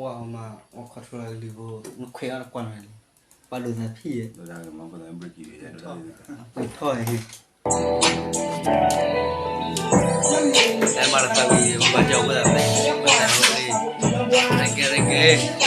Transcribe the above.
ဝါမၤ ဝါ control လၢကလုၢ်ဖိ နခွဲးအီၤတကွၢ်နၤလံ, ပှၤဒိၣ်သးဖံးယဲ, ပှ့ၤထီၣ်ယဲ, အဲမၤတသးဝံၤ ပှၤကၠီဝဲဒၣ်ဖဲ, ပှၤကၠီဝဲဒၣ်ဖဲ, တကဲတကဲ.